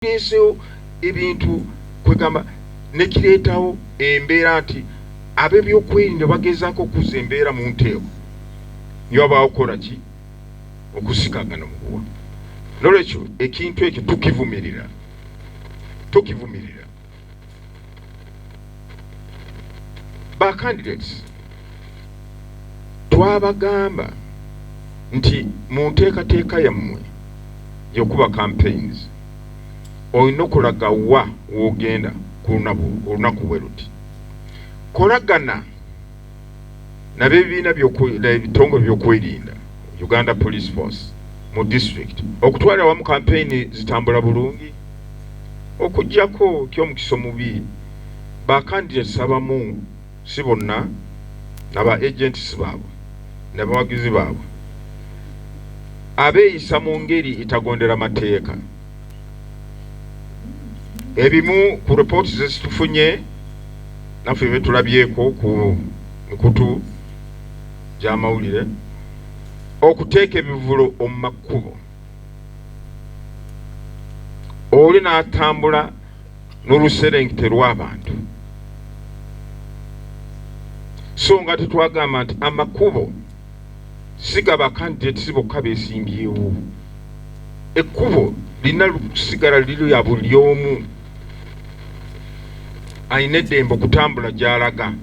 Kireesewo ebintu kwegamba nekireetawo embeera nti ab'ebyokwerinda bagezaako okuzza embeera mu nteeko niyo wabaawo okukola ki okusikagana muguwa. Nolwekyo ekintu ekyo tukivumirira, tukivumirira. Ba candidates twabagamba nti mu nteekateeka yammwe yokuba campaigns olina okulaga wa wogenda ku olunaku bwe luti. Kolagana nabebibiina ebitongole byokwerinda, Uganda Police Force mu district, okutwalira wamu campaign zitambula bulungi okuggyako ky'omukisa omubi ba candidates abamu, si bonna, naba agents baabwe nabawagizi baabwe abeeyisa mu ngeri etagondera mateeka. Ebimu ku reports zezitufunye naffe byetulabyeko ku mikutu gy'amawulire, okuteeka ebivulo omu makkubo, oli n'atambula n'oluserengete lw'abantu, so nga tetwagamba nti amakubo si ga ba candidates bokka beesimbyewo. Ekkubo lirina kusigala liri lya buli omu alina eddembe okutambula gy'alaga,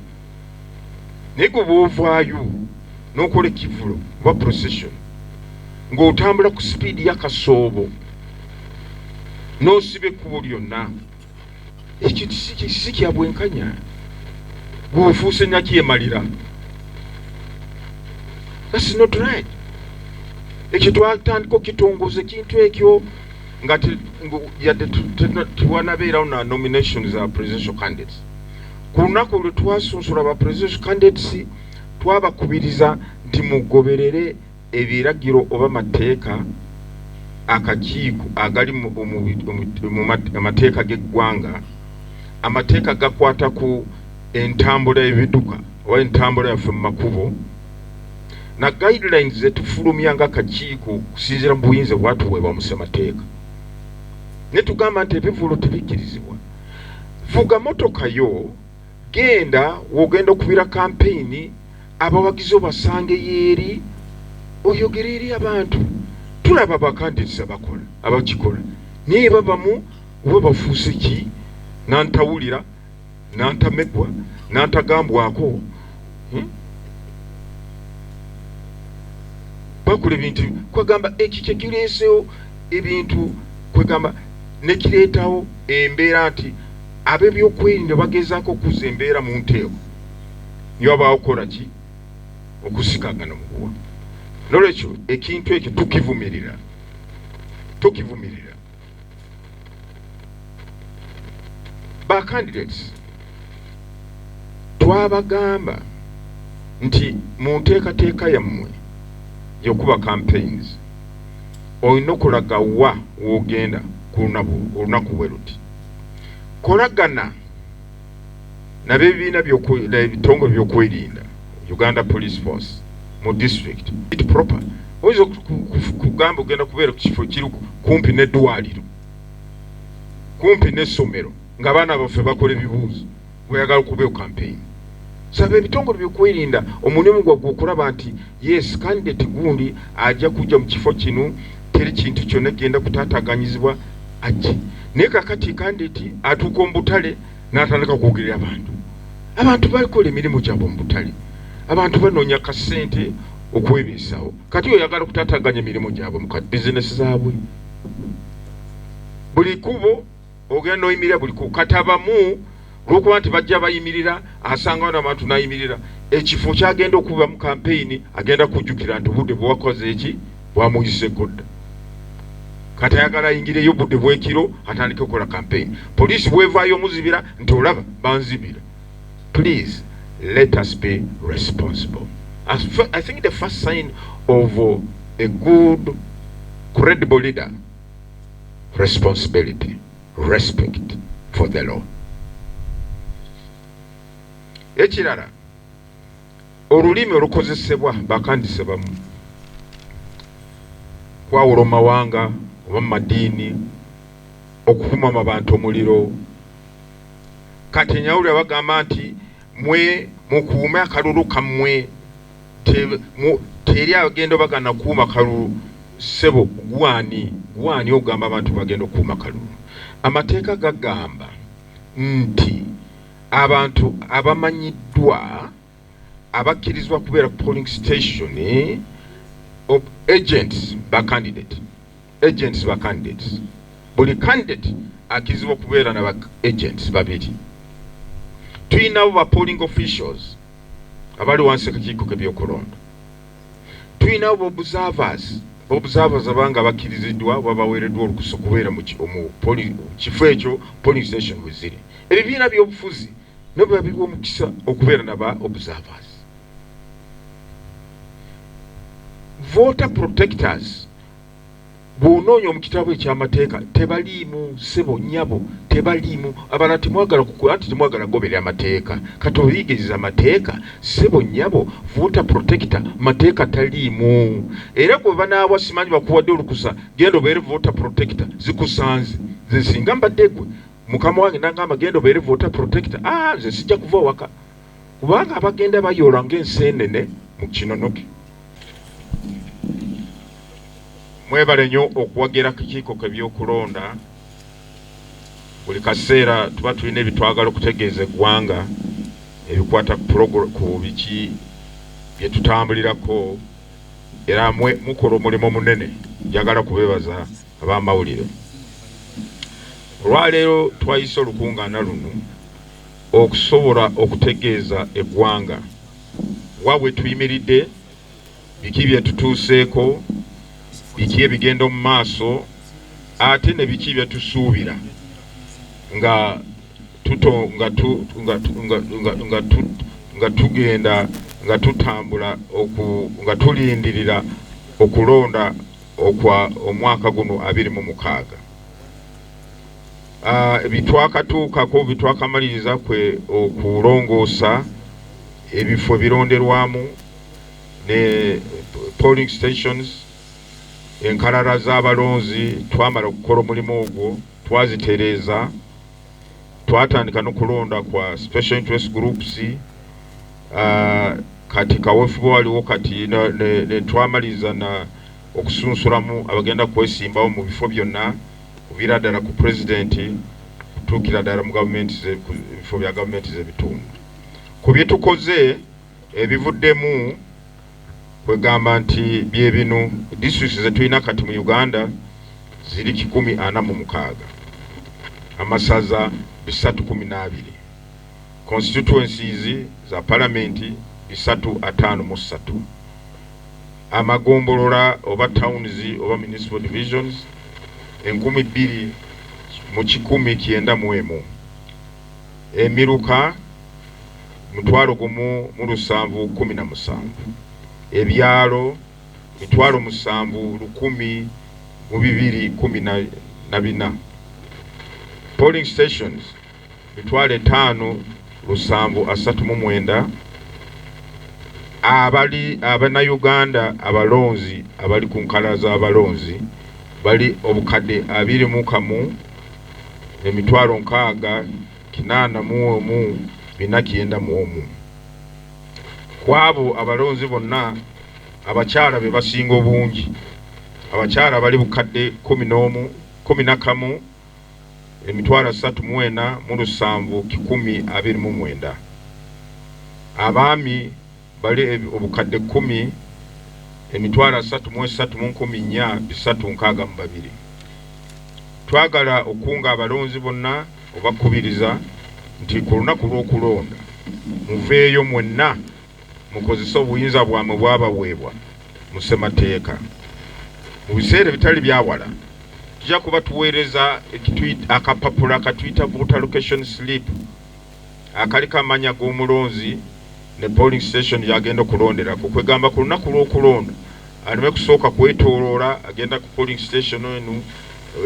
naye gwe bw'ovaayo n'okola ekivulo oba procession ng'otambula ku sipiidi y'akasoobo n'osiba ekkubo lyonna, ekyo si kya bwenkanya. Gwe ofuuse nakyemalira. That's not right. Ekyo twatandika okukitongoza ekintu ekyo nga yadde tewanabeerawo na nominations za presidential candidates. Ku lunaku lwe twasunsula ba presidential candidates, twabakubiriza nti mugoberere ebiragiro oba mateeka akakiiko agali mu amateeka g'eggwanga, amateeka gakwata ku entambula y'ebiduka oba entambula yaffe mu makubo na guidelines zetufulumya nga akakiiko okusinziira mu buyinza bwatuweebwa mu ssemateeka. Ne tugamba nti ebivulo tebikkirizibwa. Vuga motoka yo, genda w'ogenda okubira kampeyini, abawagizi obasangeyo eri, oyogere eri abantu. Tulaba abakandidates abakola abakikola, naye babamu oba bafuuse ki nantawulira nantamegwa nantagambwako, Bakola ebintu kwegamba ekyo kyekireesewo ebintu kwegamba nekireetawo embeera nti ab'ebyokwerinda bagezaako okuzza embeera mu nteeko niyo wabaawo okukola ki okusikagana muguwa. Nolwekyo ekintu ekyo tukivumirira, tukivumirira. Ba candidates twabagamba nti mu nteekateeka yammwe yokuba campaigns olina okulaga wa w'ogenda ku olunaku bwe luti. Kolagana nabebibiina ebitongole byokwerinda, Uganda Police Force mu district. It proper oyinza okugamba ogenda kubeera ku kifo kiri kumpi n'eddwaliro, kumpi n'essomero, ng'abaana baffe bakola ebibuuzo, oyagala okubeewo campaign. Saba ebitongole byokwerinda omulimu gwagwe okulaba nti yes, candidate gundi ajja kujja mu kifo kino, teri kintu kyonna kigenda kutaataganyizibwa ajje. Naye kakati candidate atuuka mu butale n'atandika okwogerera abantu. Abantu bakola emirimu gyabwe mu butale, abantu banoonya kasente okwebeesawo, kati oyagala okutaataganya emirimu gyabwe mu bizinesi zaabwe. Buli kubo ogenda noyimirira buli kubo. Kati abamu olwokuba nti bajja bayimirira, asangawo n'abantu n'ayimirira ekifo kyagenda okuba mu kampeyini, agenda kujjukira nti obudde bwewakoze eki bwamuyiseko dda, kati ayagala ayingireyo obudde bwekiro atandike okukola kampeyini. Poliisi bwevaayo omuzibira nti olaba banzibira. Please let us be responsible. I think the first sign of a good credible leader, responsibility, respect for the law. Ekirala, olulimi olukozesebwa bakandise bamu kwawula mu mawanga oba mu madiini. Okukuma abantu omuliro. Kati nyawulira bagamba nti mwe mukuume akalulu kammwe, teri agenda bagana kuuma kalulu. Ssebo gwani gwani ogamba abantu bagenda okukuuma kalulu? Amateeka gagamba nti abantu abamanyiddwa abakkirizibwa kubeera ku polling station, agents ba candidate, agents ba candidates. Buli candidate akkirizibwa okubeera na ba agents babiri. Tuyinawo ba polling officials abali wansi akakiiko k'ebyokulonda. Tuyinawo ba observers, ba observers abanga bakkiriziddwa oba baweereddwa olukusa okubeera mu kifo ekyo polling station we ziri. Ebibiina by'obufuzi nabyo babiwa omukisa okubeera naba observers. Voter protectors bw'onoonya mu kitabo eky'amateeka tebaliimu. Ssebo nnyabo, tebaliimu. Abalala temwagala kukola nti temwagala kugoberera amateeka, kati oyigiriza amateeka. Ssebo nnyabo, voter protector mateeka taliimu. Era gwe banaawa simanyi bakuwadde olukusa, genda obeere voter protector, zikusanze. Nze singa mbadde gwe mukama wange nagamba genda obeere voter protector, ah, nze sijja kuva waka, kubanga abagenda bayoola ng'enseenene mu kinonoke. Mwebale nnyo okuwagira akakiiko k'ebyokulonda. Buli kaseera tuba tulina ebitwagala okutegeeza eggwanga ebikwata ku biki bye tutambulirako, era mwe mukola omulimu munene. Njagala kubeebaza ab'amawulire. Olwaleero twayise olukungaana luno okusobola okutegeeza eggwanga wa bwe tuyimiridde, biki bye tutuuseeko, biki ebigenda mu maaso, ate ne biki bye tusuubira nga tuto nga tu nga nga nga nga tu nga tugenda nga tutambula oku nga tulindirira okulonda okwa omwaka guno 26. Bitwakatuukako bitwakamaliriza kwe okulongoosa ebifo ebironderwamu ne polling stations. Enkalala z'abalonzi twamala okukola omulimu ogwo, twazitereeza. Twatandika n'okulonda kwa special interest groups. Kati kaweefube waliwo kati ne twamaliriza na okusunsulamu abagenda kwesimbawo mu bifo byonna, kuviira ddala ku pulezidenti kutuukira ddala mu gavumenti, ebifo bya gavumenti z'ebitundu. Ku bye tukoze ebivuddemu kwegamba nti bye bino: disitulikiti ze tulina kati mu Uganda ziri 146, amasaza 312, constituencies za palamenti 353, amagombolola oba towns oba municipal divisions 2191, emiruka 10717, ebyalo 7,214, polling stations 57,739. Abali abannayuganda abalonzi abali ku nkalala z'abalonzi bali 21,681 491. Ku abo abalonzi bonna abakyala be basinga obungi. Abakyala bali 11,347 129. Abaami bali 10,033,462. Twagala okunga abalonzi bonna obakubiriza nti ku lunaku lw'okulonda muveeyo mwenna mukozese obuyinza bwamwe bwabaweebwa mu ssemateeka. Mu biseera ebitali byawala tujja kuba tuweereza akapapula akatuyita voter location slip akaliko amannya g'omulonzi ne polling station gy'agenda okulonderako. Kwegamba ku lunaku lw'okulonda aleme kusooka kwetooloola agenda ku polling station eno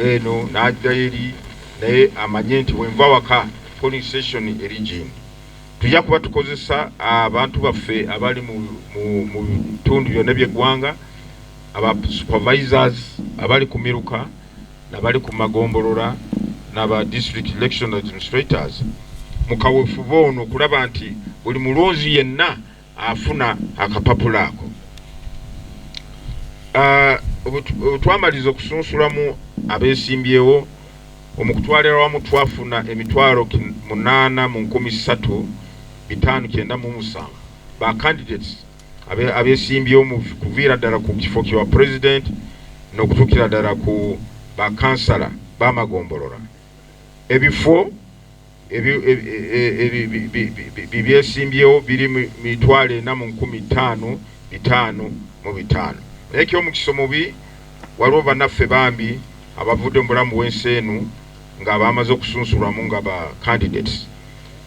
eno n'addayo eri, naye amanye nti bwenva waka polling station eri gindi. Tujja kuba tukozesa abantu baffe abali mu bitundu byonna ebyeggwanga, aba supervisors abali ku miruka nabali ku magombolola. n'aba district election administrators mu kaweefube ono okulaba nti buli mulonzi yenna afuna akapapula ako. Twamaliza okusunsulamu abeesimbyewo, omukutwalira wamu twafuna 803,597 ba candidates abeesimbyewo kuviira ddala ku kifo kya president n'okutuukira ddala ku bakansala b'amagombolola. Ebifo byesimbyewo biri 405,505. Naye ekyomukisa omubi, waliwo bannaffe bambi abavudde mu bulamu bw'ensi eno nga bamaze okusunsulwamu nga ba candidates.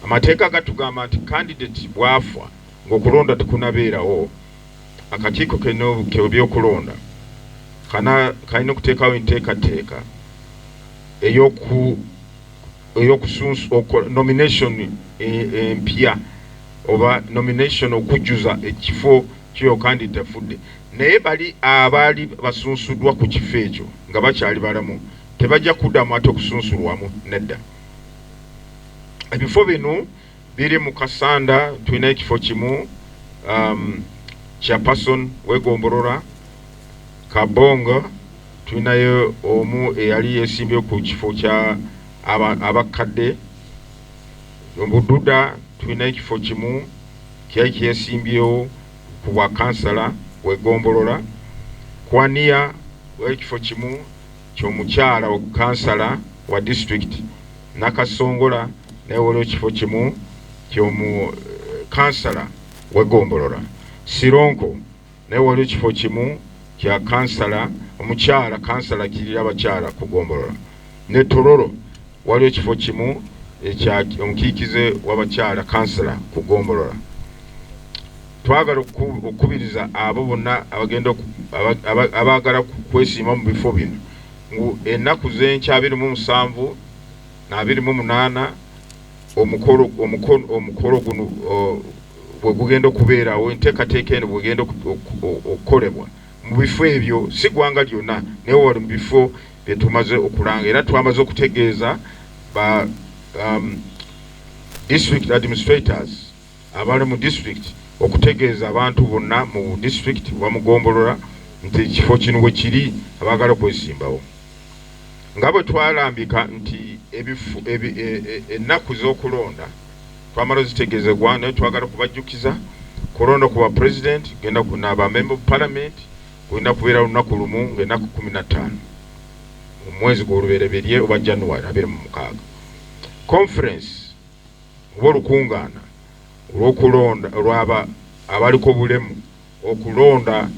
Amateeka gatugamba nti candidate bw'afa ng'okulonda tekunabeerawo, akakiiko kebyokulonda kalina okuteekawo enteekateeka nomination empya oba nomination okujjuza ekifo kyo candidate afudde. Naye bali abaali basunsuddwa ku kifo ekyo nga bakyali balamu tebajja kuddamu ate okusunsulwamu nedda. Ebifo bino biri mu Kasanda, tulina ekifo kimu, chairperson w'eggombolola. Kabongo tulinayo omu eyali yeesimbye ku kifo kya abakadde. Bududa tulina ekifo kimu kyali kyesimbyewo ku bwa kansala w'eggombolola. Kwania wali ekifo kimu ky'omukyala kansala wa district. Nakasongola naye waliwo ekifo kimu ky'omu kansala w'eggombolola. Sironko naye waliwo ekifo kimu kya kansala omukyala, kansala kirira abakyala ku ggombolola. Ne Tororo waliwo ekifo kimu ekya omukiikize w'abakyala, kansala ku ggombolola. Twagala okukubiriza abo bonna abagenda abaagala kwesimba mu bifo bino ngu ennaku z'enkya 27 na 28 omukolo guno bwe gugenda okubeerawo, enteekateeka eno bwegenda okukolebwa mu bifo ebyo, si ggwanga lyonna, naye wali mu bifo bye tumaze okulanga. Era twamaze okutegeeza ba district administrators abali mu district okutegeeza abantu bonna mu district oba mu ggombolola nti ekifo kino we kiri abaagala okwesimbawo. Nga bwe twalambika nti ennaku z'okulonda twamala ozitegeezebwa, naye twagala kubajjukiza kulonda ku ba president genda n'aba member of parliament kulina kubeera lunaku lumu, ng'ennaku 15 omwezi gw'olubereberye oba January 26. Conference oba olukungaana olw'okulonda olwaba abaliko obulemu okulonda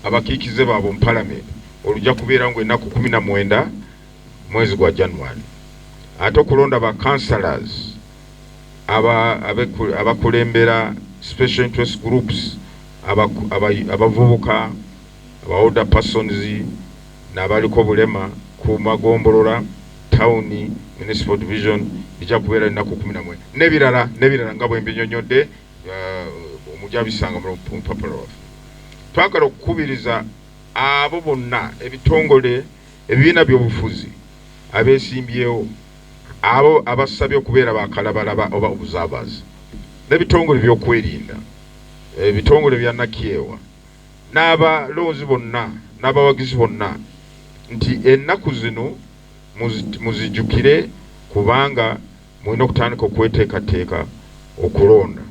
abakiikize baabwe mu parliament olujja kubeera nga ennaku 19 mwezi gwa January. Ate okulonda ba councillors abakulembera special interest groups, abavubuka, aba older persons n'abaliko obulema ku magombolola, town, municipal division, ijja kubeera ennaku 19, n'ebirala n'ebirala nga bwe mbinyonyodde, mujja bisanga mu lupapula lwaffe. Twagala okukubiriza abo bonna, ebitongole, ebibiina by'obufuzi, abeesimbyewo, abo abasabye okubeera bakalabalaba oba observers, n'ebitongole by'okwerinda, ebitongole bya nakyewa, n'abalonzi bonna n'abawagizi bonna nti ennaku zino muzijjukire kubanga mulina okutandika okweteekateeka okulonda.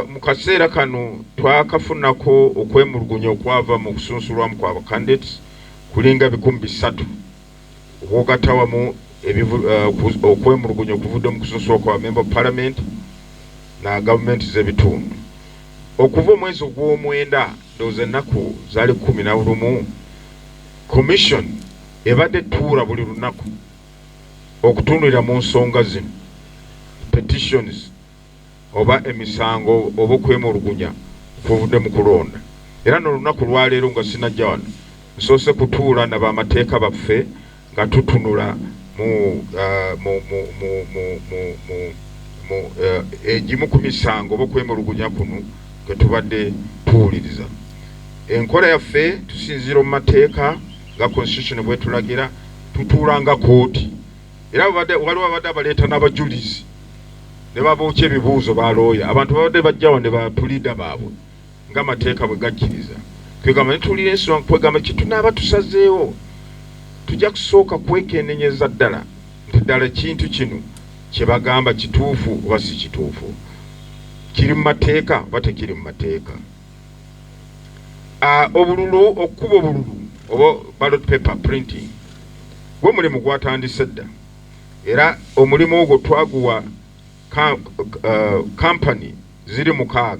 Mu kaseera kano twakafunako okwemulugunya okwava mu kusunsulwamu kwa candidates kulinga 300, okwogatta wamu okwemulugunya okuvudde mu kusunsulwa kwa member of parliament na gavumenti z'ebitundu. Okuva omwezi ogw'omwenda, ndowooza ennaku zaali 11, commission ebadde etuula buli lunaku okutunulira mu nsonga zino, petitions oba emisango oba okwemulugunya kuvudde mu kulonda. Era n'olunaku lwaleero nga sinajja wano, nsoose kutuula na bamateeka baffe nga tutunula mu mu mu mu mu mu mu mu egimu ku misango oba okwemulugunya kuno kwe tubadde tuwuliriza. Enkola yaffe tusinziira mu mateeka nga constitution bwetulagira. Tutuula nga kooti era waliwo abadde abaleeta n'abajulizi ne babookya ebibuuzo balooya. Abantu babadde bajjawo ne bapuliida baabwe ng'amateeka bwe gakkiriza. Kwegamba ne tuwulira ensonga, kwegamba kye tunaaba tusazeewo tujja kusooka kwekennenyeza ddala nti ddala ekintu kino kye bagamba kituufu oba si kituufu, kiri mu mateeka oba tekiri mu mateeka. Obululu, okukuba obululu oba ballot paper printing, gwo mulimu gwatandise dda, era omulimu ogwo twaguwa kampani ziri 6,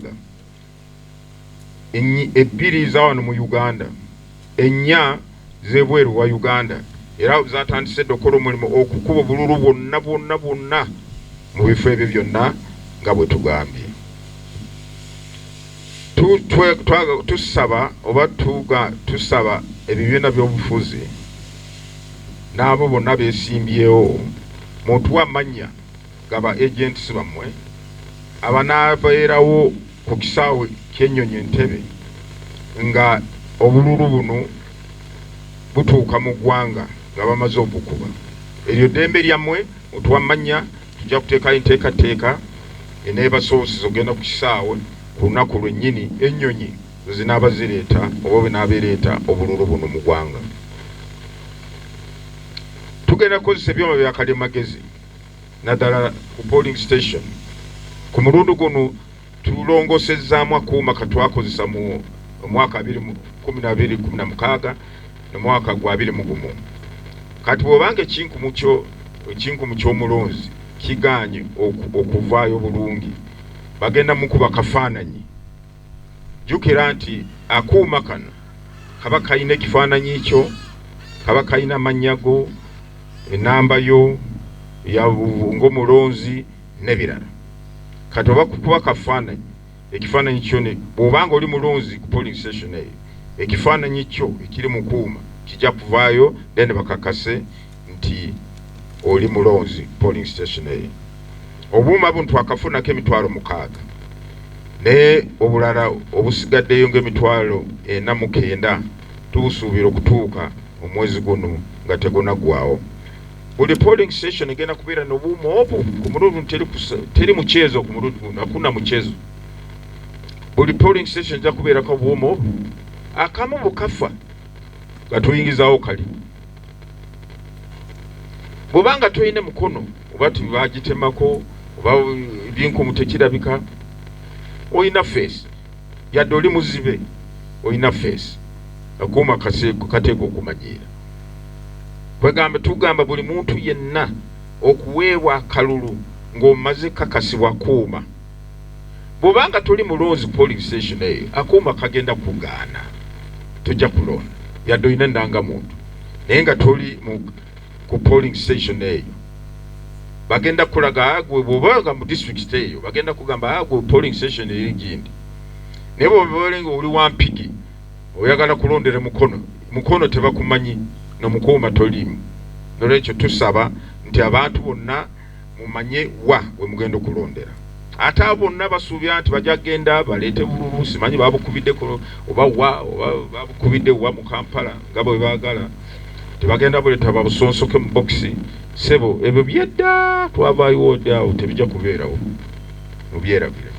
2 za wano mu Uganda, 4 z'ebweru wa Uganda, era zatandise dda okukola omulimu okukuba obululu bwonna bwonna bwonna mu bifo ebyo byonna nga bwe tugambye. Tusaba oba tusaba ebibiina by'obufuzi n'abo bonna beesimbyewo mutuwa amannya gaba agents bammwe abanaabeerawo ku kisaawe ky'ennyonyi Entebbe nga obululu buno butuuka mu ggwanga nga bamaze obukuba. Eryo ddembe lyammwe, mutuwa amannya, tujja kuteekayo enteekateeka eneebasobozesa okugenda ku kisaawe ku lunaku lwennyini ennyonyi zinaaba zireeta oba binaabeereeta obululu buno mu ggwanga. Tugenda kukozesa ebyuma bya kalimagezi naddala ku polling station. Ku mulundi guno tulongosezzaamu akuuma katwakozesa mu mwaka 2012-16 ne mwaka gwa 21. Kati bw'obanga ekinkumu ky'omulonzi kigaanye okuvaayo bulungi, bagenda mukuba kafaananyi. Jjukira nti akuuma kano kaba kalina ekifaananyi kyo, kaba kalina amannya go, ennamba yo ng'omulonzi n'ebirala. Kati oba kukuba kafaananyi, ekifaananyi kyo bw'obanga oli mulonzi ku polling station eyo, ekifaananyi kyo ekiri mu kuuma kijja kuvaayo, then bakakase nti oli mulonzi polling station eyo. Obuuma buno twakafunako 60,000, naye obulala obusigaddeyo nga 490 tubusuubira okutuuka omwezi guno nga tegunaggwawo. Buli polling station egenda kubeera n'obuuma obwo ku mulundi, teri muchezo ku mulundi guno, hakuna muchezo. Buli polling station ejja kubeerako obuuma obwo, akamu bukafa nga tuyingizaawo kali. Bw'obanga tolina mukono oba bagitemako oba ebinkumu tekirabika, olina face, yadde oli muzibe olina face, akuuma kateeka okumanyiira. Kwegamba tugamba buli muntu yenna okuweebwa akalulu ng'omaze kakasibwa kuuma. Bw'obanga toli mulonzi polling station eyo, akuuma kagenda kugaana, tojja kulonda yadde olina endangamuntu, naye nga toli ku polling station eyo. Bagenda kulaga gwe bw'obanga mu district eyo, bagenda kugamba gwe polling station eri gindi. Naye bw'oba nga oli wa Mpigi oyagala kulondera Mukono, Mukono tebakumanyi, nomukuuma toliimu. Nolwekyo tusaba nti abantu bonna mumanye wa we mugenda okulondera. Ate abo bonna basuubira nti bajja kugenda baleete bululu, simanyi babukubidde oba wa, oba babukubidde wa mu Kampala nga bwe baagala, tebagenda buleeta babusonsoke mu bokisi. Sebo, ebyo byedda, twavaayo ddi awo, tebijja kubeerawo, mubyerabire.